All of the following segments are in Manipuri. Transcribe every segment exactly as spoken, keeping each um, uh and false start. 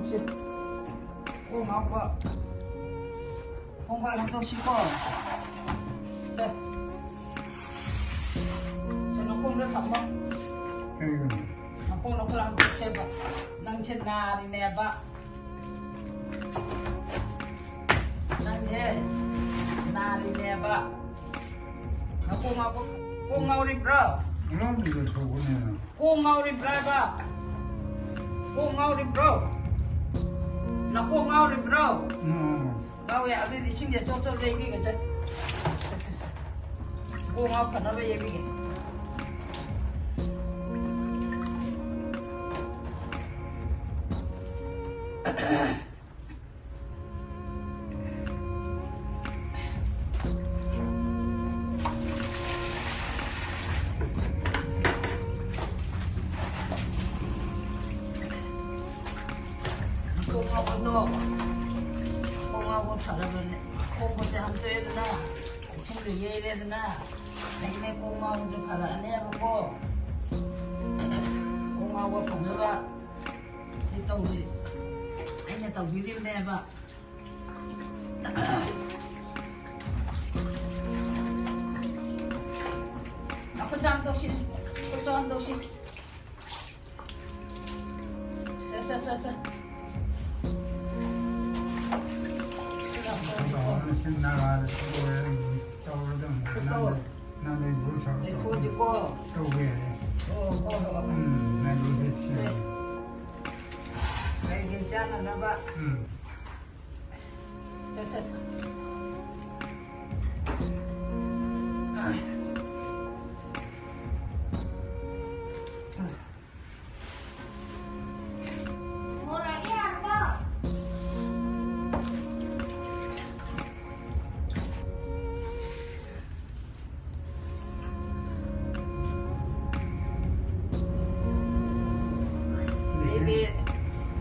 ꯁꯦ, ꯀꯣꯛ ꯉꯥꯎꯕ꯫ ꯈꯣꯡꯕꯥꯜ ꯍꯥꯡꯗꯣꯛꯁꯤꯀꯣ꯫ ꯁꯦ꯫ ꯁꯦ, ꯅꯈꯣꯡꯗ ꯊꯝꯃꯣ꯫ ꯀꯩꯒꯤꯅꯣ? ꯅꯈꯣꯡ ꯅꯈꯨꯠ ꯍꯥꯡꯗꯣꯛꯁꯦꯕ꯫ ꯅꯪꯁꯦ ꯅꯥꯔꯤꯅꯦꯕ꯫ ꯅꯪꯁꯦ ꯅꯥꯔꯤꯅꯦꯕ꯫ ꯅꯀꯣꯛ ꯉꯥꯎꯕ-, ꯀꯣꯛ ꯉꯥꯎꯔꯤꯕ꯭ꯔꯣ? ꯉꯔꯥꯡꯗꯨꯗ ꯊꯣꯛꯄꯅꯦ꯫ ꯀꯣꯛ ꯉꯥꯎꯔꯤꯕ꯭ꯔꯥꯕ? ꯀꯣꯛ ꯉꯥꯎꯔꯤꯕ꯭ꯔꯣ? ꯅꯀꯣꯛ ꯉꯥꯎꯔꯤꯕ꯭ꯔꯣ? ꯎꯝ꯫ ꯉꯥꯎꯋꯦ, ꯑꯗꯨꯗꯤ ꯏꯁꯤꯡꯁꯦ ꯆꯣꯞ ꯆꯣꯞ ꯌꯩꯕꯤꯒꯁꯦ꯫ ꯀꯣꯛ ꯉꯥꯎ ꯐꯅꯕ ꯌꯩꯕꯤꯒꯦ꯫ ꯀꯣꯛ ꯉꯥꯎꯕꯗꯣ, ꯀꯣꯛ ꯉꯥꯎꯕ ꯐꯔꯕꯅꯦ꯫ ꯀꯣꯛꯄꯁꯦ ꯍꯥꯝꯇꯣꯛꯑꯦꯗꯅ, ꯏꯁꯤꯡꯗꯣ ꯌꯩꯔꯦꯗꯅ, ꯑꯗꯒꯤꯅꯦ ꯀꯣꯛ ꯉꯥꯎꯕꯁꯨ ꯐꯔꯛꯑꯅꯦꯕꯀꯣ꯫ ꯀꯣꯛ ꯉꯥꯎꯕ ꯐꯅꯕ ꯁꯤ ꯇꯧꯔꯤ, ꯑꯩꯅ ꯇꯧꯕꯤꯔꯤꯕꯅꯦꯕ꯫ ꯅꯈꯨꯠ ꯆꯥꯝꯊꯣꯛꯁꯤ, ꯈꯨꯠ ꯆꯥꯝꯊꯣꯛꯁꯤ꯫ ꯁꯦ, ꯁꯦ, ꯁꯦ, ꯁꯦ꯫ ꯁꯤ ꯆꯥꯝꯊꯣꯛꯁꯤꯀꯣ꯫ ꯇꯧꯔꯗꯝꯅꯤ꯫ ꯈꯨꯠꯇꯣ꯫ ꯅꯪ, ꯅꯪ ꯂꯩꯕ꯭ꯔꯣ? ꯂꯩꯊꯣꯛꯑꯁꯤꯀꯣ꯫ ꯇꯧꯕ ꯌꯥꯏꯌꯦ꯫ ꯑꯣ, ꯍꯣꯏ, ꯍꯣꯏ꯫ ꯎꯝ, ꯅꯪ ꯂꯣꯏ ꯁꯦ꯫ ꯁꯦ꯫ ꯀꯩꯒꯤ ꯆꯥꯅꯅꯕ꯫ ꯎꯝ꯫ ꯁꯦ, ꯁꯦ, ꯁꯦ꯫ ꯑꯗꯩꯗꯤ,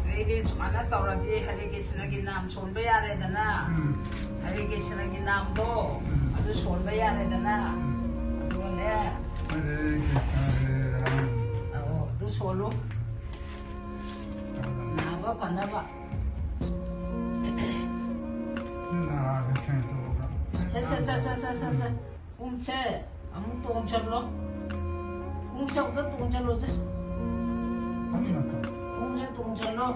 ꯑꯗꯩꯗꯤ ꯁꯨꯃꯥꯏꯅ ꯇꯧꯔꯗꯤ ꯍꯔꯦ ꯀ꯭ꯔꯤꯁꯅꯒꯤ ꯅꯥꯝ ꯁꯣꯟꯕ ꯌꯥꯔꯦꯗꯅ꯫ ꯎꯝ꯫ ꯍꯔꯦ ꯀ꯭ꯔꯤꯁꯅꯒꯤ ꯅꯥꯝꯗꯣ, ꯎꯝ꯫ ꯑꯗꯨ ꯁꯣꯟꯕ ꯌꯥꯔꯦꯗꯅ꯫ ꯎꯝ꯫ ꯑꯗꯨꯒꯅꯦ, ꯍꯔꯦ ꯀ꯭ꯔꯤꯁꯅ ꯍꯔꯦ ꯔꯥꯝ꯫ ꯑꯧ, ꯑꯗꯨ ꯁꯣꯜꯂꯨ꯫ ꯎꯝ꯫ ꯅꯥꯕ ꯐꯅꯕ꯫ ꯅꯥꯔꯦ ꯁꯦꯡꯗꯣꯛꯑꯒ꯫ ꯁꯦ, ꯁꯦ, ꯁꯦ꯫ ꯄꯨꯡꯁꯦ ꯑꯃꯨꯛ ꯇꯣꯡꯁꯜꯂꯣ꯫ ꯄꯨꯡꯁꯦ ꯑꯃꯨꯛꯇ ꯇꯣꯡꯁꯜꯂꯣꯁꯦ꯫ ꯄꯨꯡꯁꯦ ꯇꯣꯡꯁꯜꯂꯣ꯫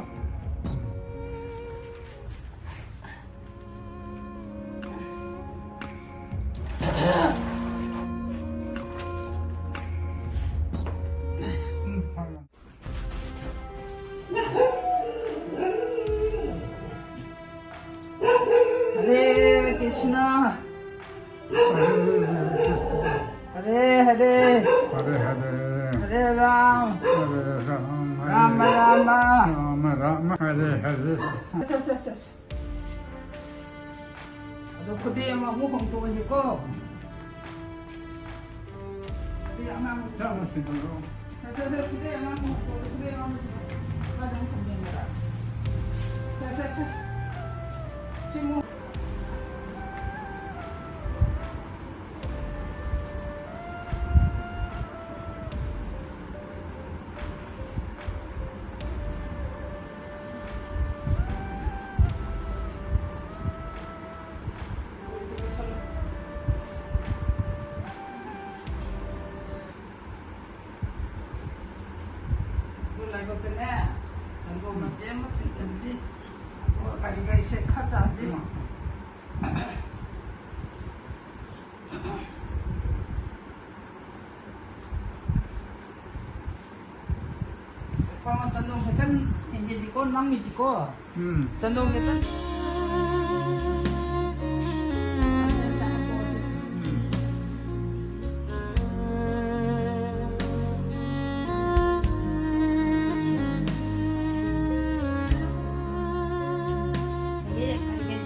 Hare Krishna. Hare Hare. Hare Hare. Hare Ram. Hare Ram. Rama Rama. Rama Rama. Hare Hare. ꯑꯗꯣ ꯈꯨꯗꯩ ꯑꯃ ꯑꯃꯨꯛ ꯍꯣꯡꯗꯣꯛꯑꯁꯤꯀꯣ꯫ ꯈꯨꯗꯩ ꯑꯉꯥꯡꯕꯁꯦ꯫ ꯆꯥꯃꯁꯤꯗꯔꯣ? ꯅꯠꯇꯦ, ꯅꯠꯇꯦ, ꯈꯨꯗꯩ ꯑꯉꯥꯡꯕ ꯍꯣꯡꯗꯣꯛꯑꯁꯤ, ꯈꯨꯗꯩ ꯑꯉꯥꯡꯕꯁꯤꯗ ꯃꯥꯗꯤ ꯑꯃꯨꯛ ꯊꯝꯖꯤꯟꯒꯗ꯭ꯔꯥ? ꯁꯦ, ꯁꯦ, ꯁꯦ꯫ ꯁꯤ ꯑꯃꯨꯛ꯫ ꯑꯗꯨ ꯂꯥꯏꯕꯛꯇꯅꯦ, ꯆꯟꯗꯣꯟ ꯃꯆꯦꯠ ꯑꯃ ꯊꯤꯟꯖꯤꯟꯁꯤ꯫ ꯑꯗꯨꯒ ꯀꯔꯤ ꯀꯔꯤ ꯁꯦꯠ ꯈꯔ ꯆꯥꯁꯤ꯫ ꯄꯥꯎ ꯆꯟꯗꯣꯟ ꯈꯤꯇꯪ ꯊꯤꯟꯒꯦꯁꯤꯀꯣ, ꯅꯝꯃꯤꯁꯤꯀꯣ꯫ ꯎꯝ꯫ ꯆꯟꯗꯣꯟ ꯈꯤꯇꯪ꯫ ꯎꯝ꯫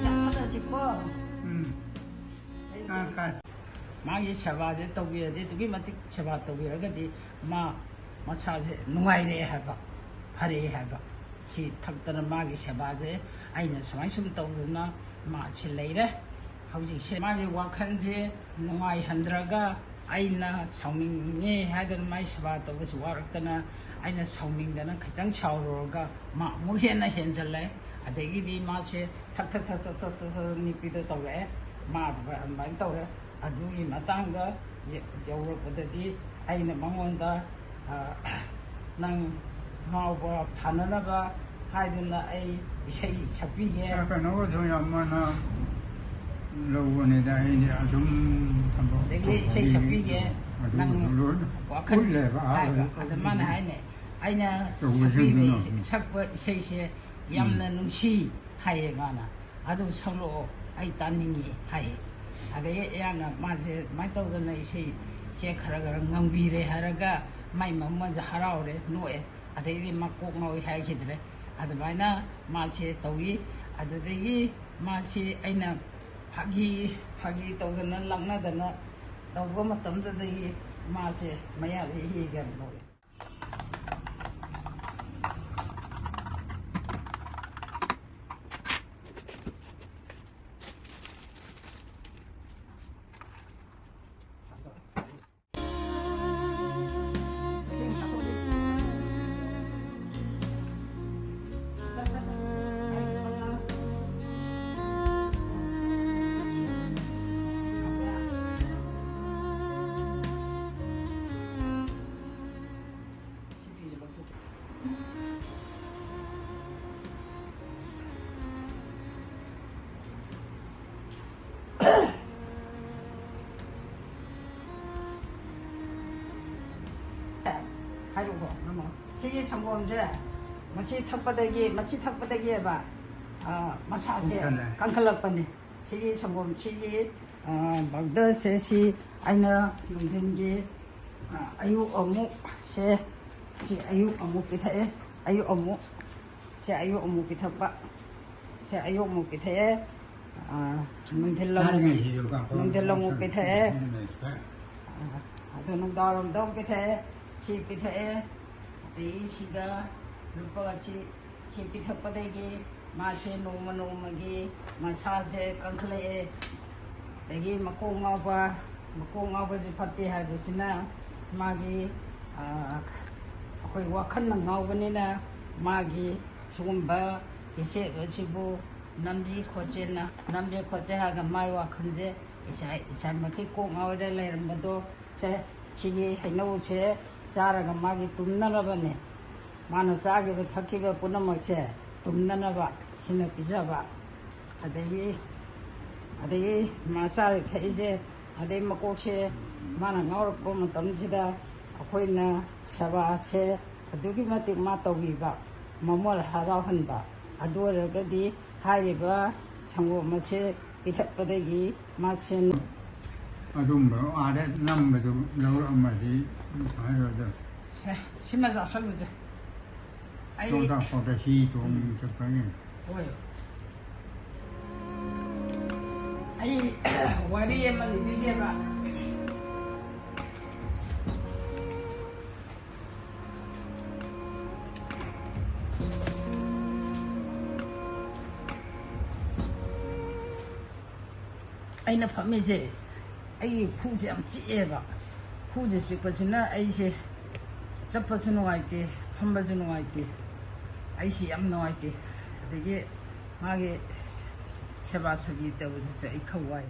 ꯆꯥꯁꯜꯂꯁꯤꯀꯣ꯫ ꯎꯝ꯫ ꯀꯥ, ꯀꯥ꯫ ꯃꯥꯒꯤ ꯁꯦꯕꯥꯁꯦ ꯇꯧꯕꯤꯔꯗꯤ, ꯑꯗꯨꯛꯀꯤ ꯃꯇꯤꯛ ꯁꯦꯕꯥ ꯇꯧꯕꯤꯔꯒꯗꯤ ꯃꯥ ꯃꯁꯥꯁꯦ ꯅꯨꯡꯉꯥꯏꯔꯛꯑꯦ ꯍꯥꯏꯕ, ꯐꯔꯛꯑꯦ ꯍꯥꯏꯕ꯫ ꯁꯤ ꯊꯛꯇꯅ ꯃꯥꯒꯤ ꯁꯦꯕꯥꯁꯦ ꯑꯩꯅ ꯁꯨꯃꯥꯏ ꯁꯨꯝ ꯇꯧꯗꯅ ꯃꯥ ꯁꯤ ꯂꯩꯔꯦ꯫ ꯍꯧꯖꯤꯛꯁꯦ ꯃꯥꯒꯤ ꯋꯥꯈꯜꯁꯦ ꯅꯨꯡꯉꯥꯏꯍꯟꯗ꯭ꯔꯒ ꯑꯩꯅ ꯁꯥꯎꯅꯤꯡꯉꯦ ꯍꯥꯏꯗꯅ ꯃꯥꯏ ꯁꯦꯕꯥ ꯇꯧꯕꯁꯤ ꯋꯥꯔꯛꯇꯅ, ꯑꯩꯅ ꯁꯥꯎꯅꯤꯡꯗꯅ ꯈꯤꯇꯪ ꯁꯥꯎꯔꯨꯔꯒ ꯃꯥ ꯑꯃꯨꯛ ꯍꯦꯟꯅ ꯍꯦꯟꯖꯜꯂꯦ꯫ ꯑꯗꯒꯤꯗꯤ ꯃꯥꯁꯦ ꯊꯛ ꯊꯛ ꯊꯛ ꯊꯛ ꯊꯛ ꯊꯛ ꯅꯤꯛꯄꯤꯗꯣ ꯇꯧꯔꯛꯑꯦ꯫ ꯃꯥ ꯑꯗꯨꯃꯥꯏ-, ꯑꯗꯨꯃꯥꯏꯅ ꯇꯧꯔꯦ꯫ ꯑꯗꯨꯒꯤ ꯃꯇꯥꯡꯗ ꯌ-, ꯌꯧꯔꯛꯄꯗꯗꯤ ꯑꯩꯅ ꯃꯉꯣꯟꯗ, ꯑ, "ꯅꯪ ꯉꯥꯎꯕ ꯐꯅꯅꯕ ꯍꯥꯏꯗꯨꯅ ꯑꯩ ꯏꯁꯩ ꯁꯛꯄꯤꯒꯦ"꯫ ꯀꯩꯅꯣꯒꯁꯨ ꯌꯥꯝ ꯃꯥꯅ ꯂꯧꯕꯅꯤꯗ, ꯑꯩꯗꯤ ꯑꯗꯨꯝ ꯊꯕꯛ ꯑꯗꯒꯤ ꯏꯁꯩ ꯇꯧꯕꯒꯤ ꯁꯛꯄꯤꯒꯦ, ꯑꯗꯨꯝ ꯅꯪ ꯂꯣꯏꯅ ꯋꯥꯈꯜ ꯎꯠꯂꯦꯕ, ꯑꯥ, ꯍꯥꯏꯕ꯫ ꯑꯗ ꯃꯥꯅ ꯍꯥꯏꯅꯦ, "ꯑꯩꯅ ꯇꯧꯕꯁꯤꯡꯗꯨꯅ ꯁꯛꯄꯤꯕ, ꯁꯛꯄ ꯏꯁꯩꯁꯦ ꯌꯥꯝꯅ ꯎꯝ꯫ ꯅꯨꯡꯁꯤ", ꯍꯥꯏꯌꯦ ꯃꯥꯅ꯫ "ꯑꯗꯨ ꯁꯛꯂꯛꯑꯣ, ꯑꯩ ꯇꯥꯅꯤꯡꯉꯤ", ꯍꯥꯏꯌꯦ꯫ ꯑꯗꯩ ꯑꯩꯍꯥꯛꯅ ꯃꯥꯁꯦ ꯑꯗꯨꯃꯥꯏꯅ ꯇꯧꯗꯅ ꯏꯁꯩꯁꯦ ꯈꯔ ꯈꯔ ꯉꯪꯕꯤꯔꯦ ꯍꯥꯏꯔꯒ ꯃꯥꯏ ꯃꯃꯜꯁꯦ ꯍꯔꯥꯎꯔꯦ, ꯅꯣꯛꯑꯦ꯫ ꯑꯗꯩꯗꯤ ꯃꯥ ꯀꯣꯛ ꯉꯥꯎꯏ ꯍꯥꯏꯈꯤꯗ꯭ꯔꯦ꯫ ꯑꯗꯨꯃꯥꯏꯅ ꯃꯥꯁꯦ ꯇꯧꯏ꯫ ꯑꯗꯨꯗꯒꯤ ꯃꯥꯁꯤ ꯑꯩꯅ ꯐꯥꯒꯤ, ꯐꯥꯒꯤ ꯇꯧꯗꯅ ꯂꯛꯅꯗꯅ ꯇꯧꯕ ꯃꯇꯝꯗꯨꯗꯒꯤ ꯃꯥꯁꯦ ꯃꯌꯥꯗ ꯍꯦꯛ ꯍꯦꯛ ꯌꯥꯝ ꯇꯧꯏ꯫ ꯍꯥꯏꯔꯛꯑꯣ, ꯃꯃꯥ꯫ ꯁꯤꯒꯤ ꯁꯪꯒꯣꯝꯁꯦ, ꯃꯁꯤ ꯊꯛꯄꯗꯒꯤ, ꯃꯁꯤ ꯊꯛꯄꯗꯒꯤꯕ, ꯑ, ꯃꯁꯥꯁꯦ ꯀꯟꯈꯠꯂꯦ꯫ ꯀꯟꯈꯠꯂꯛꯄꯅꯤ꯫ ꯁꯤꯒꯤ ꯁꯪꯒꯣꯝ, ꯁꯤꯒꯤ, ꯑ, powderꯁꯦ, ꯁꯤ ꯑꯩꯅ ꯅꯨꯡꯊꯤꯟꯒꯤ, ꯑ, ꯑꯌꯨꯛ ꯑꯃꯨꯛ ꯁꯦ, ꯁꯤ ꯑꯌꯨꯛ ꯑꯃꯨꯛ ꯄꯤꯊꯛꯑꯦ, ꯑꯌꯨꯛ ꯑꯃꯨꯛ꯫ ꯁꯦ ꯑꯌꯨꯛ ꯑꯃꯨꯛ ꯄꯤꯊꯛꯄ꯫ ꯁꯦ ꯑꯌꯨꯛ ꯑꯃꯨꯛ ꯄꯤꯊꯛꯑꯦ꯫ ꯑꯥ, ꯅꯨꯡꯊꯤꯜ ꯑꯃꯨꯛ, ꯆꯥꯔꯤꯉꯩꯁꯤꯁꯨ ꯀꯥꯡꯈꯧ ꯅꯨꯡꯊꯤꯜ ꯑꯃꯨꯛ ꯄꯤꯊꯛꯑꯦ꯫ ꯁꯤꯖꯤꯟꯅꯩꯁꯤꯗ꯫ ꯑꯥ, ꯑꯗꯣ ꯅꯨꯡꯗꯥꯡꯋꯥꯏꯔꯝꯗ ꯑꯃꯨꯛ ꯄꯤꯊꯛꯑꯦ꯫ ꯁꯤ ꯄꯤꯊꯛꯑꯦ꯫ ꯑꯗꯩ ꯁꯤꯒ ꯂꯨꯄꯥ ꯁꯤ, ꯁꯤ ꯄꯤꯊꯛꯄꯗꯒꯤ ꯃꯥꯁꯦ ꯅꯣꯡꯃ ꯅꯣꯡꯃꯒꯤ ꯃꯁꯥꯁꯦ ꯀꯟꯈꯠꯂꯛꯑꯦ꯫ ꯑꯗꯒꯤ ꯃꯀꯣꯛ ꯉꯥꯎꯕ, ꯃꯀꯣꯛ ꯉꯥꯎꯕꯁꯦ ꯐꯠꯇꯦ ꯍꯥꯏꯕꯁꯤꯅ ꯃꯥꯒꯤ, ꯑ, ꯑꯩꯈꯣꯏ ꯋꯥꯈꯜꯅ ꯉꯥꯎꯕꯅꯤꯅ ꯃꯥꯒꯤ ꯁꯤꯒꯨꯝꯕ ꯏꯆꯦ ꯑꯁꯤꯕꯨ ꯅꯝꯁꯤ ꯈꯣꯠꯁꯦꯅ, ꯅꯝꯁꯤ ꯈꯣꯠꯁꯦ ꯍꯥꯏꯔꯒ ꯃꯥꯏ ꯋꯥꯈꯜꯁꯦ ꯏꯁꯥ, ꯏꯁꯥꯃꯛꯀꯤ ꯀꯣꯛ ꯉꯥꯎꯔ ꯂꯩꯔꯝꯕꯗꯣ ꯁꯦ, ꯁꯤꯒꯤ ꯍꯩꯅꯧꯁꯦ ꯆꯥꯔꯒ ꯃꯥꯒꯤ ꯇꯨꯝꯅꯅꯕꯅꯦ꯫ ꯃꯥꯅ ꯆꯥꯈꯤꯕ ꯊꯛꯈꯤꯕ ꯄꯨꯝꯅꯃꯛꯁꯦ ꯇꯨꯝꯅꯅꯕ ꯁꯤꯅ ꯄꯤꯖꯕ꯫ ꯑꯗꯒꯤ, ꯑꯗꯒꯤ ꯃꯥ ꯆꯥꯔꯤ ꯊꯛꯏꯁꯦ, ꯑꯗꯩ ꯃꯀꯣꯛꯁꯦ ꯃꯥꯅ ꯉꯥꯎꯔꯛꯄ ꯃꯇꯝꯁꯤꯗ ꯑꯩꯈꯣꯏꯅ ꯁꯦꯕꯥꯁꯦ ꯑꯗꯨꯛꯀꯤ ꯃꯇꯤꯛ ꯃꯥ ꯇꯧꯕꯤꯕ, ꯃꯃꯣꯜ ꯍꯔꯥꯎꯍꯟꯕ꯫ ꯑꯗꯨ ꯑꯣꯏꯔꯒꯗꯤ ꯍꯥꯏꯔꯤꯕ ꯁꯪꯒꯣꯝ ꯑꯁꯦ ꯄꯤꯊꯛꯄꯗꯒꯤ ꯃꯥꯁꯦ ꯑꯗꯨꯝꯕ ꯑꯥꯗ ꯅꯝꯕꯗꯨ ꯂꯧꯔꯛꯑꯝꯃꯗꯤ ꯐꯔꯣꯏꯗ꯭ꯔꯣ? ꯁꯦ, ꯁꯤꯃ ꯆꯥꯁꯜꯂꯨꯁꯦ꯫ ꯑꯩ ꯂꯣꯛꯇꯥꯛ ꯐꯥꯎꯗ ꯍꯤ ꯇꯣꯡ ꯆꯠꯄꯒꯤ꯫ ꯍꯣꯏ꯫ ꯑꯩ ꯋꯥꯔꯤ ꯑꯃ ꯂꯤꯕꯤꯒꯦꯕ꯫ ꯑꯩꯅ ꯐꯝꯃꯤꯁꯦ, ꯑꯩꯒꯤ ꯈꯨꯁꯦ ꯌꯥꯝ ꯆꯤꯛꯑꯦꯕ꯫ ꯈꯨꯁꯦ ꯆꯤꯛꯄꯁꯤꯅ ꯑꯩꯁꯦ ꯆꯠꯄꯁꯨ ꯅꯨꯡꯉꯥꯏꯇꯦ, ꯐꯝꯕꯁꯨ ꯅꯨꯡꯉꯥꯏꯇꯦ, ꯑꯩꯁꯦ ꯌꯥꯝ ꯅꯨꯡꯉꯥꯏꯇꯦ꯫ ꯑꯗꯒꯤ ꯃꯥꯒꯤ ꯁꯦꯕꯥ ꯁꯦꯕꯤ ꯇꯧꯕꯗꯁꯨ ꯑꯩ ꯈꯔ ꯋꯥꯏ꯫